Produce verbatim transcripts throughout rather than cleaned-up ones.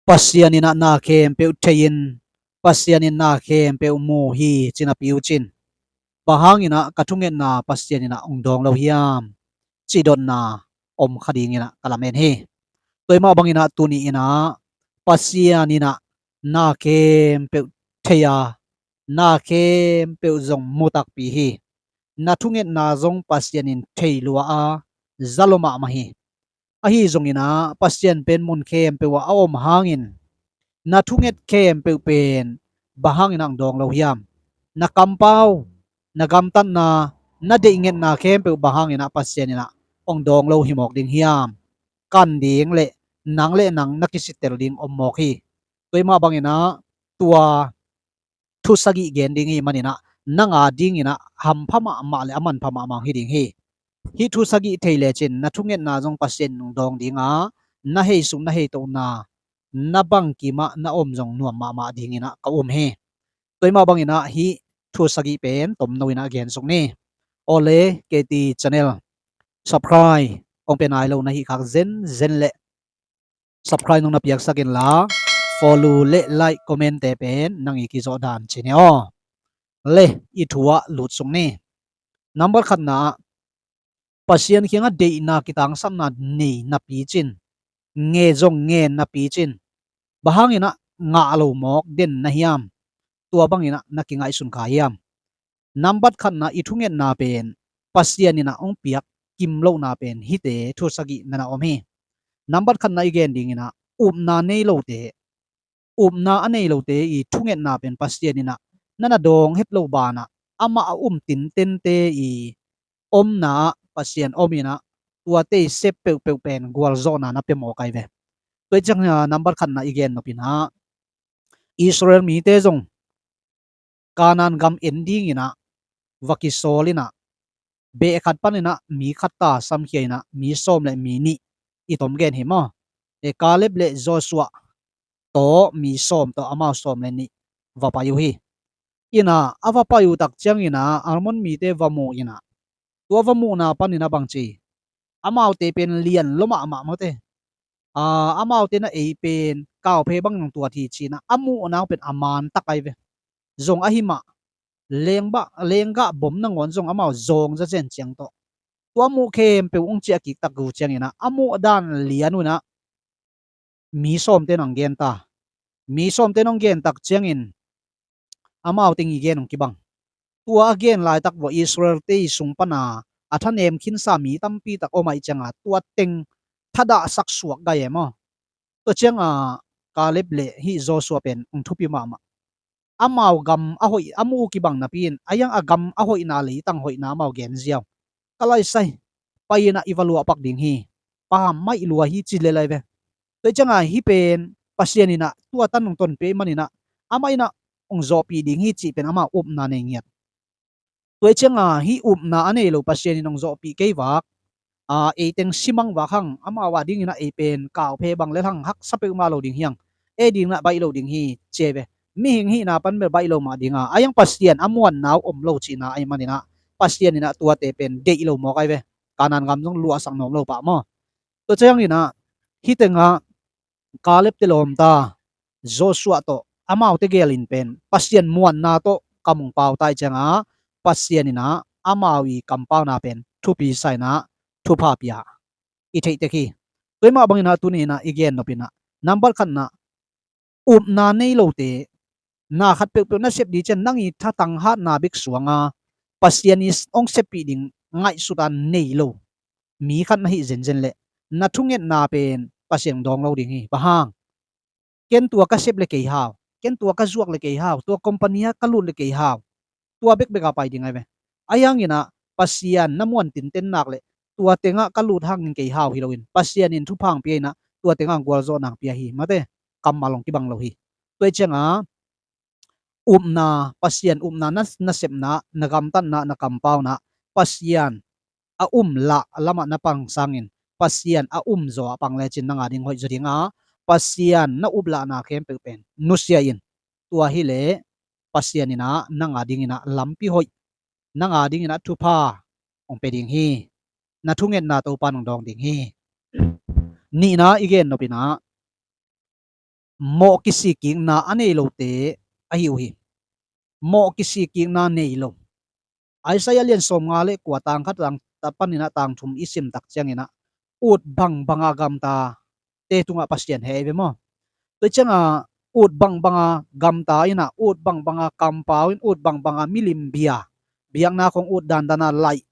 Pasian in ah na khempeuh thei-in, Pasian in na khempeuh mu hi, ci napi uh cin, bang hangin ah ka thungetna Pasian in ah hong dawng lo hiam, cih dotna om kha dingin ah ka lamen hi. Tua mah bangin ah tuni in ah Pasian in ah na khempeuh thei a, na khempeuh zong mu takpi hi. Na thungetna zong Pasian in thei lua a, za lua mahmah hi. Ahi zongin ah Pasian pen mun khempeuh ah a om hangin, na thunget khempeuh pen bang hangin ah hong dawng lo hiam? Na kampau, na gamtatna, na deih ngetna khempeuh bang hangin ah Pasian in ah hong dawng lo hi mawk ding hiam? Kan ding le nang le nang na kisittel ding om mawk hi. Tua mah bangin ah tua thu sagih gen ding hi manin ah nang a dingin ah hampha mahmah le a manpha mahmah hi ding hi. Hih thu sagih thei lecin na thungetna zong Pasian in hong dawng ding a, na heisuk na heitohna, na bangkim ah na om zong nuam mahmah dingin ah ka um hi. Tua mah bangin ah hih thu sagih pen tomno in ah gensuk ni. Awle, K T channel subscribe hong pia nai lo na hih khak zenzen le subscribe nong na piaksak inla, follow le like, comment te pen nang i kizawh dan ci ni aw. Le, i thu ah lutsuk ni. Nambat khatna ah Pasian kiangah deihna kitangsapna nei napi cin, nge zong ngen napi cin, bang hangin ah ngah lo mawk den na hiam? Tua bangin ah na kingaihsun kha hiam? Nambat khatna i thungetna pen Pasian in ah hong piak kim lohna pen hihte thu sagih na na om hi. Nambat khatna i gen dingin ah upna nei lote, upna a nei lote i thungetna pen Pasian in ah na na dawng het lo banah amah a um tintente i omna ah Pasian om in ah tuate i sep peuhpeuh pen gualzawhna na pia mawk ai ve. Tua ciang ah nambat khatna i gen nop in ah Israel mite zong Kanaan gam en dingin ah va kisawl in ah, beh khat panin ah mi khat ta samkhia in ah mi sawm le mi nih i tom gen hi maw? E, Kaleb le Joshua tawh mi sawm tawh amau sawm le nih va pai uh hi. In ah a va pai uh tak ciangin ah Ammon mite va mu in ah, tua va muhna panin ah bangci, amaute pen lian lua mahmah maw te. A, amaute na ei pen kauphe bang nang tuat hi ci-in ah a muhna uh pen a man tak ai ve. Zong ahi mah, lenggah, lenggah bom nangawn zong amau zawng zazen ciang tawh tua muh khempeuh hong ciah kik tak uh ciangin ah a muh dan lian uh in ah mi sawmte nong gen ta. Mi sawmte nong gen tak ciangin amau teng i gen hong kibang. Tua a gen laitak vua Israel-te i sung pana a thanem khinsa mi tampi tak om ahih cianga tua teng thadahsak suak gai e maw? Tua cianga Kaleb le hih Joshua pen hong thupi mahmah. Amau gam a hoih a muh uh kibang napi in a iang a gam a hoihna leitang hoihna amau gen ziau. Ka laisai, pai in ah i va luahpak ding hi. Pammaih lua hi ci lel ai ve. Tua cianga hih pen Pasian in ah tua tan hong tonpih ahih manin ah amah in ah hong zawhpih ding hi cih pen amau upna nei ngiat. Tua cianga hih upna a nei lo Pasian in hong zawhpih kei vak, a, eiteng simang vak hang, amau a dingin ah ei pen kauphe bang lel hang, haksa peuhmah lo ding hiang, ei dingin ah baih lo ding hi ci ai ve. Mihing hihna pan bel baih lo mah dinga, a iang Pasian a muanna uh om lo cihna ahih manin ah Pasian in ah tuate pen deih lo mawk ai ve. Kanaan gam zong luahsak nuam lo pah maw? Tua ciangin ah hih tengah Kaleb te lawmta Joshua tawh amaute gelin pen Pasian muanna tawh kam hong pau ta ahih cianga Pasian in ah amau i kampauna pen thupi sa in ah thupha pia i theih tek hi. Tua mah bangin ah tuni in ah i gen nop in ah nambat khatna, upna nei lote, na khat peuhpeuh na sep ding ciang nang i thatang hatna bek suanga Pasian i hong seppih ding ngaihsut a nei lo mi khat na hih zenzen leh na thungetna pen Pasian dawng lo ding hi. Bang hang? Ken tua ka sep le kei hau, ken tua ka zuak le kei hau, tua company ah ka lut le kei hau, tua bekbek a pai ding ai ve. Ahi hangin ah Pasian na muan tinten nak leh tua tengah ka lut hangin kei hau hi loin Pasian in thupha hong pia in ah tua tengah gualzawhna hong pia hi. Mate, kammal hong kibang lo hi. Tua ahih cianga upna, Pasian upna na, na sepna, na gamtatna, na kampauna, Pasian a um lah lamah na pang sangin Pasian a um zaw a pang lecin nang a ding hoih zaw dinga, Pasian na uplahna khempeuh pen nusia in. Tua hileh Pasian in ah nang a dingin ah lampi hoih, nang a dingin ah thupha hong pia ding hi. Na thungetna Topa in hong dawng ding hi. Nihna i gen nop in ah mawh kisikkikna a nei lote ahi uh hi. Mawh kisikkikna nei lo. Isaiah lian sawmnga le kua tang khat tang panin ah tang thum i sim tak ciangin ah ut bangbanga gamtate tungah Pasian heh hi ve maw? Tua ciangah ut bangbanga gamta in ah, ut bangbanga kampau in, ut bangbanga milim bia, biakna khong ut dandana laih,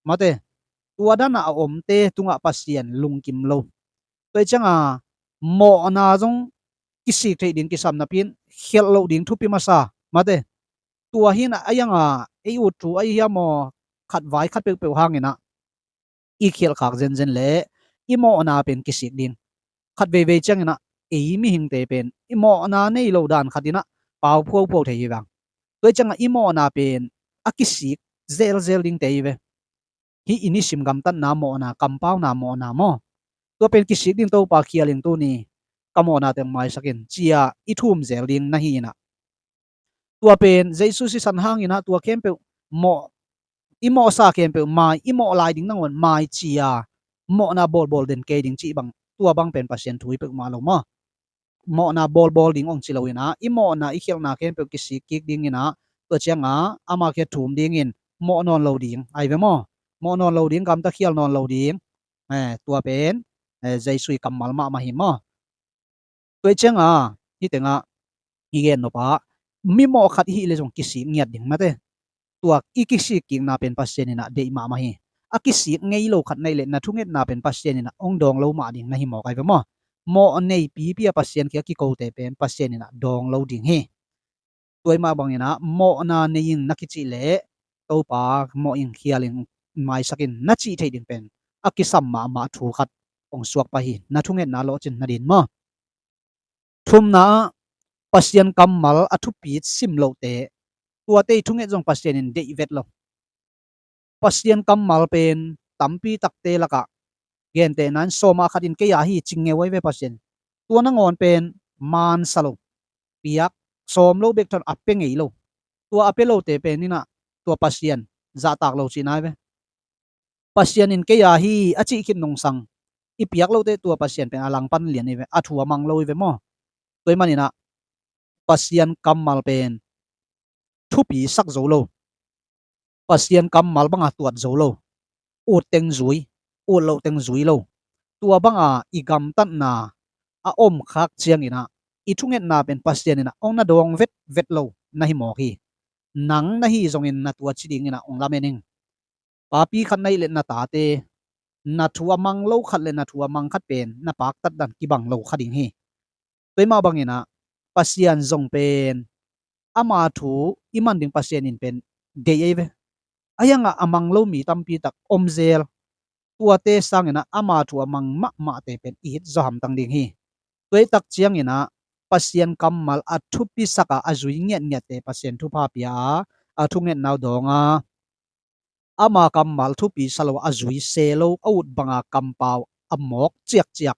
mate, tua dana a omte tungah Pasian lungkim lo. Tua ciangah mawhna zong kisik theih ding kisam napi in khialh loh ding thupi masa, mate. Tua hi in ah, a iangah ei ut thu ahi hiam maw, khat vai khat peuhpeuh hangin ah i khialh khak zenzen le i mawhna pen kisik ding. Khat veivei ciangin ah ei mihingte pen i mawhna nei lo dan khat in ah pau phuaphuau thei hi vang. Tua ciangah i mawhna pen a kisik zelzel dingte hi ve. Hih i nisim gamtatna mawhna, kampauna mawhna maw? Tua pen kisik ding Topa khial ing tuni, ka mawhna teng maisak in, ci-a i thum zel ding na hi in ah. Tua pen Jesu sisan hangin ah tua khempeuh mawh, i mawhsa khempeuh mai, i mawh lai ding nangawn mai ci-a mawhna bawlbawl den kei ding cih bang, tua bang pen Pasian thu hi peuhmah lo maw? Mawhna bawlbawl ding ong ci lo in ah, i mawhna i khialhna khempeuh kisik kik ding in ah, tua ciangah ama kiang thum dingin mawh nawn lo ding ahi ve maw? Mawh nawn lo ding, gamta khial nawn lo ding. Eh, tua pen, eh, Jesu i kammal mahmah hi maw? Tua ciangah hih tengah i gen nop ah, mi mawh khat i hih leh zong kisik ngiat ding, mate. Tua i kisikkikna pen Pasian in ah deih mahmah hi. A kisik ngei lo khat na hih leh na thungetna pen Pasian in ah ong dawng lo mah ding na hi mawk ahi ve maw? Mawh nei pipi a Pasian kiang kikote pen Pasian in ah dawng lo ding hi. Tua ahih mah bangin ah mawhna nei ing na kicih leh Topa mawh ing, khial ing, maisak in na cih theih ding pen a kisam mahmah thu khat ong suak pah hi, na thungetna lawhcin nading maw? Thumna ah, Pasian kammal a thupi sim lote, tuate i thunget zong Pasian in deih vet lo. Pasian kammal pen tampi takte lakah gentehna in sawm ah khat in kei a hi ci ngeu ahi ve Pasian. Tua nangawn pen mansa lo, piak sawm lo bek thawn a pia ngei lo. Tua a pia lote pen in ah tua Pasian zahtak lo cihna ahi ve. Pasian in kei a hi a cih khit nungsang i piak lote tua Pasian pen a langpan lian hi ve, a thu a mang lo hi ve maw? Tua ahih manin ah Pasian kammal pen thupi sak zo lo, Pasian kammal banga tuat zo lo, ut teng zui, ut loh teng zui lo, tua banga i gamtatna a om khak ciangin ah i thungetna pen Pasian in ah ong na dawng vetvet lo na hi mawk hi. Nang na hi zongin na tua ci dingin ah ong lamen ing. Papi khat na hih leh na tate, na thu a mang lo khat leh na thu a mang khat pen na paktat dan kibang lo kha ding hi. Tua ahih mah bangin ah Pasian zong pen ama thu i man ding Pasian in pen deih ahi ve. A iangah a mang lo mi tampi tak om zel. Tuate sangin ah ama thu a mang mahmahte pen i it zaw hamtang ding hi. Tua ahih tak ciangin ah Pasian kammal a thupi sak a, a zui ngiatngiatte Pasian thupha pia a, a thungetna uh dawng a, ama kammal thupi sa lo, a zui se lo, a ut banga kampau, a mawk ciakciak,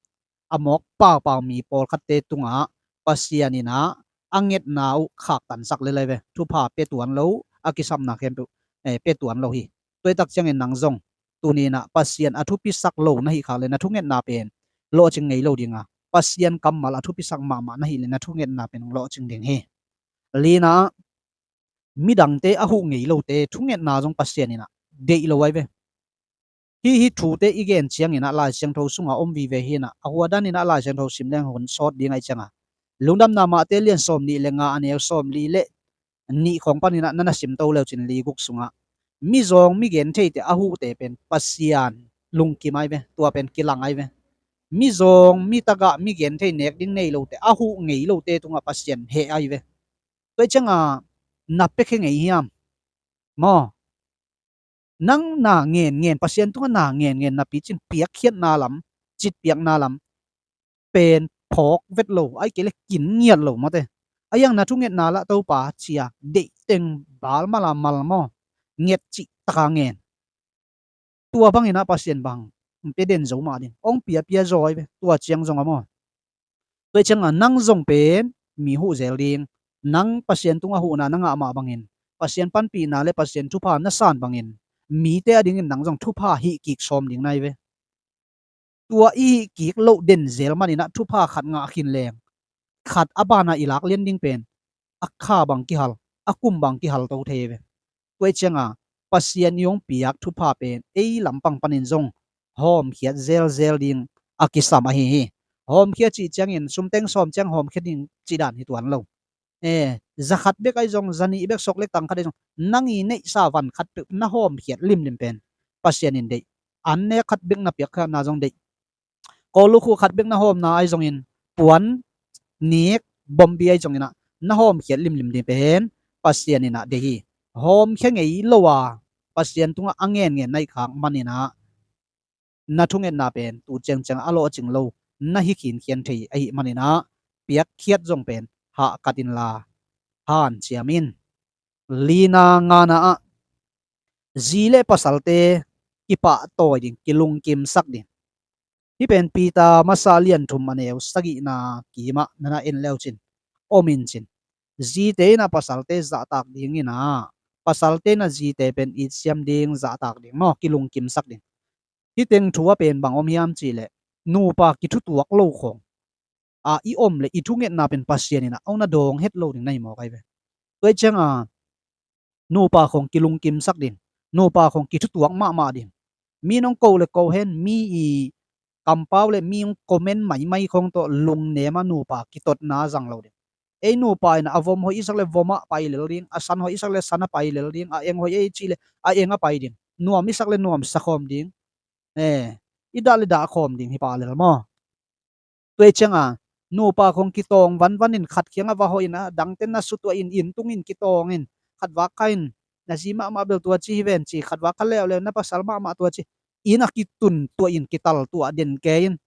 a mawk paupau mi pawlkhatte tungah Pasian in ah a ngetna uh khaktansak lel ahi ve. Thupha pia tuan lo, a kisapna khempeuh, eh, pia tuan lo hi. Tua ahih tak ciangin nang zong tuni in ah Pasian a thupi sak lo na hih khak leh na thungetna pen lawhcing ngei lo ding a, Pasian kammal a thupi sak mahmah na hih leh na thungetna pen lawhcing ding hi. Lina ah, midangte a huh ngei lote thungetna zong Pasian in ah deih lo ahi ve. Hih, hih thute i gen ciangin ah Lai Siangtho sungah om vive hi in ah, a hua dan in ah Lai Siangtho sim leng hun sawt ding ahih ciangah, Lungdamna Matthai lian sawmnih le nga, a neu sawmli le nih khawng panin ah na na simto le uh cin, li guk sungah mizawng migentheite a huhte pen Pasian lungkim ahi ve, tua pen kilang ahi ve. Mizawng, mi tagah, migenthei, nek ding nei lote a huh ngei lote tungah Pasian heh ahi ve. Tua ahih ciangah na piakhia ngei hiam? Maw? Nang na ngenngen, Pasian tungah na ngenngen napi cin piakkhiatna lam, citpiakna lam pen phawk vet lo, ahih kei leh kin ngiat lo, mate. A iang na thungetna lah Topa ci-a deih teng bal mal a mal maw, nget cih taka ngen. Tua bangin ah Pasian bang pia den zo mah ding, ong pia pia zaw ahi ve, tua ciang zong a maw. Tua ahih ciangah nang zong pen mi huh zel ding, nang Pasian tungah huhna na ngah mah bangin, Pasian panpihna le Pasian thupha na san bangin, mite adingin nang zong thupha hih kik sawm ding na hi ve. Tua i hih kik loh den zel manin ah thupha khat ngah khin leng, khat a banah i lak lian ding pen a kha bang kihal, a kum bang kihal to thei ve. Tua ih cianga Pasian i hong piak thupha pen ei lampang panin zong hawmkhiat zelzel ding a kisam ahi hi. Hawmkhia cih ciangin sumteng sawm ciang hawmkhia ding cih dan hi tuan lo. E, za khat bek ahi zong, za nih bek, sok lek tang khat ahi zong, nang i neihsa van khat peuh na hawmkhiat limlim pen Pasian in deih. An nek khat bek na piak khatna zong deih. Kawlukhu khat bek na hawmna ahi zongin puan nik bombi ahi zongin ah na hawmkhiat limlim ding pen Pasian in ah deih hi. Hawmkhia ngei lo a Pasian tungah a ngenngen na hih khak manin ah na thungetna pen tu ciangciang a lawhcing lo na hi khinkhian thei ahih manin ah piakkhiat zong pen hahkat inla hanciam in. Lina ngana ah zi le pasalte kipahtawi ding, kilungkimsak ding. Hih pen Peter masa lian thum a neu sagihna kimah nana en leucin om in cin. Zite in ah pasalte zahtak dingin ah, pasalte in ah zite pen itsiam ding, zahtak ding maw, kilungkimsak ding. Hih teng thu a pen bang om hiam cihleh nupa kithutuak lo khawng a i om le i thungetna pen Pasian in ah a hong na dawng het lo ding na hi mawk ahi ve. Tua ih cianga nupa khawng kilungkimsak ding, nupa khawng kithutuak mahmah ding. Mi nong ko le ko hen, mi i kampau le mi hong comment maimai khawng tawh lungnem a nupa kitotna zang lo ding. Ei nupa in a vom hoih i sak le vom ah pai lel ding, a san hoih i sak le san ah pai lel ding, a eng hoih ei cih le a eng ah pai ding, nuam i sak le nuam sa khawm ding. E, i dah le dah khawm ding hi pah lel maw? Tua ih cianga nupa khawng kitawng vanvan in khat kiangah va hawh in a dangte na sutuah in, inn tungin kitawng in, khat vak kha in na zi mahmah bel tua ci hi ven ci, khat vak kha leuleu na pasal mahmah tua ci, inn a kitun tuah in, kital tuah den ke in,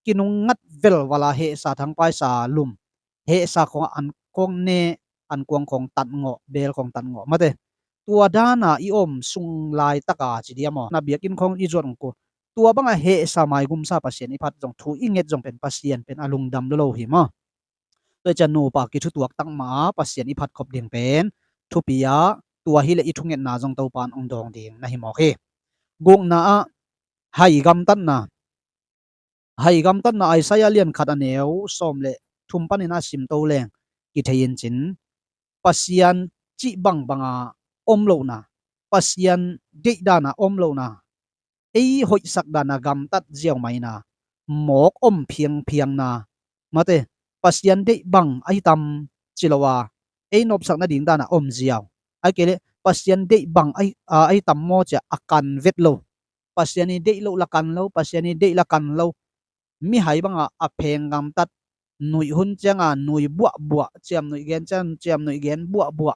kinung ngat velval a hehsa thangpaisa lum, hehsa khawng an khawng ne, an kuang khawng tatngawh, bel khawng tatngawh mate. Tua dana i om sung laitaka ci diam aw, na biakinn khawng i zuat ngku, tua banga hehsa maigumsa Pasian i phat zong thu i nget zong pen Pasian pen a lungdam lo lo hi maw? Tua ih ciang nupa kithutuak takmah a Pasian i phat khop ding pen thupi a, tua hileh i thungetna zong Topa in hong dawng ding na hi mawk hi. Gukna ah hai gamtatna. Hai gamtatna Isaiah lian khat a neu sawm le thum panin a simto leng kithei in cin, Pasian cih bangbanga om lohna, Pasian deih dana om lohna, ei hoihsak dana gamtat ziau maina, mawk om phiangphiangna, mate, Pasian deih bang ahi tam ci lo a, ei nopsak nading dana om ziau, ahih kei leh Pasian deih bang ahi, a, ahi tam maw cia a kan vet lo. Pasian i deih loh la kan lo, Pasian i deih la kan lo. Mihai banga a pheng gamtat, nuih hun cianga nuih buahbuah, ciamnuih gen ciang ciamnuih gen buahbuah,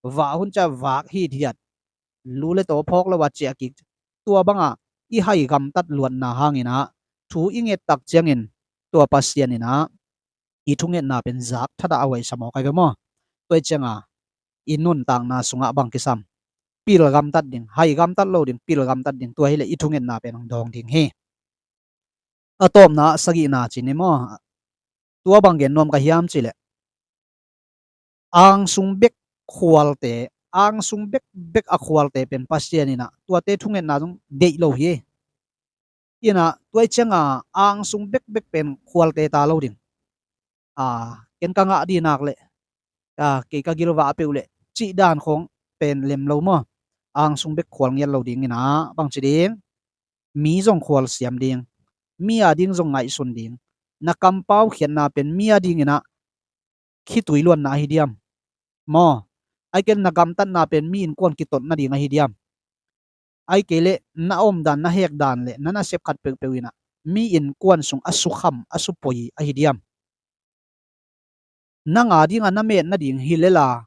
vak hun cia vak hithiat, lu le taw phawk lo a ciah kik. Tua banga i hai gamtat luatna hangin ah thu i nget tak ciangin tua Pasian in ah i thungetna pen zak thadah a huaisa mawk ahi ve maw? Tua ih cianga i nuntakna sungah bang kisam? Pil gamtat ding, hai gamtat lo ding, pil gamtat ding, tua hileh i thungetna pen hong dawng ding hi. A tawpna sagihna ci ni maw? Tua bang gen nuam ka hiam cihleh angsung bek khualte, angsung bekbek a khualte pen Pasian in ah tuate thungetna zong deih lo hi. In ah tua ih cianga angsung bekbek pen khualte ta lo ding. A, ken ka ngah dih nak leh, a, kei ka gilvah peuh leh cih dan khawng pen lem lo maw? Angsung bek khual ngiat lo dingin ah bang ci ding? Mi zong khualsiam ding, mi a ding zong ngaihsun ding. Na kampau khiatna pen mi a dingin ah khitui luanna ahi diam? Maw? Ahih kei leh na gamtatna pen mi innkuan kitot nading ahi diam? Ahih kei leh na omdan, na hekdan le na nasep khat peuhpeuh in ah mi innkuan sung a sukham, a supoi ahi diam? Nang a dinga na met nading hi lela,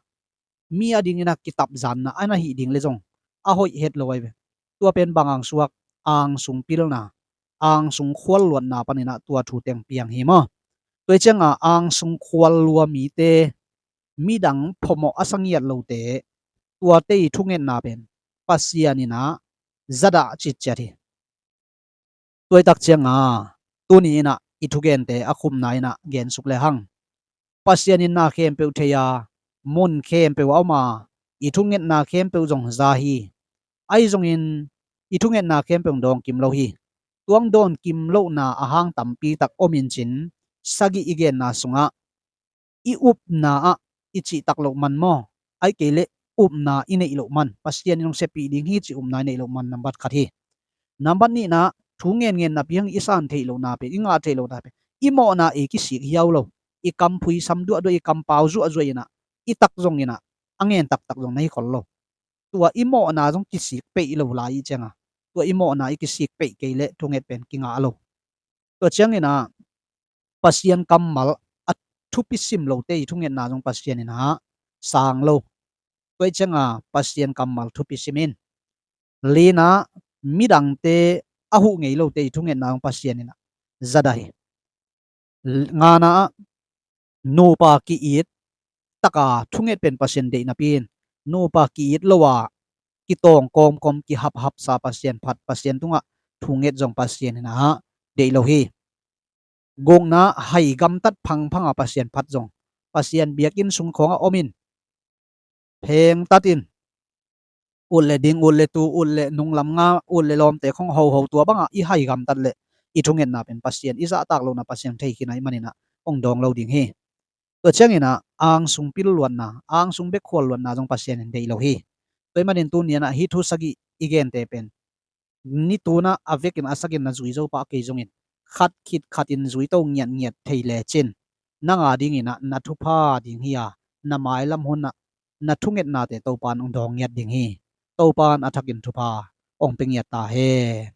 mi a dingin a kitapzanna a na hih ding le zong a hoih het lo ahi ve. Tua pen bang angsuak? Angsung pilna, angsung khual luatna panin ah tua thu teng piang hi maw? Tua ih cianga angsung khual lua mite, midang phomawh a sa ngiat lote, tuate i thungetna pen Pasian in ah zadah citciat hi. Tua ih tak cianga tuni in ah i thugente a khumna in ah gensuk lehang, Pasian in na khempeuh thei a, mun khempeuh a om a, i thungetna khempeuh zong za hi. Ahi zongin i thungetna khempeuh dawngkim lo hi. Tua dawngkim lohna ahang tampi tak om in cin, sagih i genna sungah i upna ah i cihtak loh man maw, ahih kei leh upna i neih loh man, Pasian in hong siapih ding hi cih upna i neih loh man nambat khat hi. Nambat nihna, thu ngen ngen napi hang i san theih lohna pen, i ngah theih lohna pen, i mawhna i kisik hiau lo, i kam phuisam duahduah, i kampau zuahzuah in ah, i tak zong in ah, a ngen taktak zong na hi khol lo. Tua i mawhna zong kisik peih lo lai i cianga, tua i mawhna i kisik peih kei leh thunget pen kingah lo. Tua ciangin ah Pasian kammal a thupi sim lote i thungetna zong Pasian in ah sang lo. Tua i cianga Pasian kammal thupi sim in. Lina, midangte a huh ngei lote i thungetna zong Pasian in ah zadah hi. Ngana ah, nupa ki-it taka thunget pen Pasian deih napi in, nupa ki-it lo a kitawng kawmkawm kihaphapsa Pasian phat, Pasian tungah thunget zong Pasian in ah deih lo hi. Gukna, hai gamtat phangphanga Pasian phat zong, Pasian biakinn sung khawngah om in, phengtat in, ut le ding, ut le tu, ut le nunglam nga, ut le lawmte khong hoho, tua banga i hai gamtat leh i thungetna pen Pasian i zahtak lohna Pasian thei khin ahih manin ah hong dawng lo ding hi. Tua ciangin ah angsung pil luatna, angsung bek khual luatna zong Pasian in deih lo hi. Tua ahih manin tuni-in ah hih thu sagih i gente pen ni tuna a vekin a sakin na zui zo pah kei zongin, khat khit khatin zui to ngiatngiat thei lecin, nang a dingin ah na thupha ding hi a, na mailam hun ah na thungetnate Topa in hong dawng ngiat ding hi. Topa in a thakin thupha hong pia ngiat ta hen.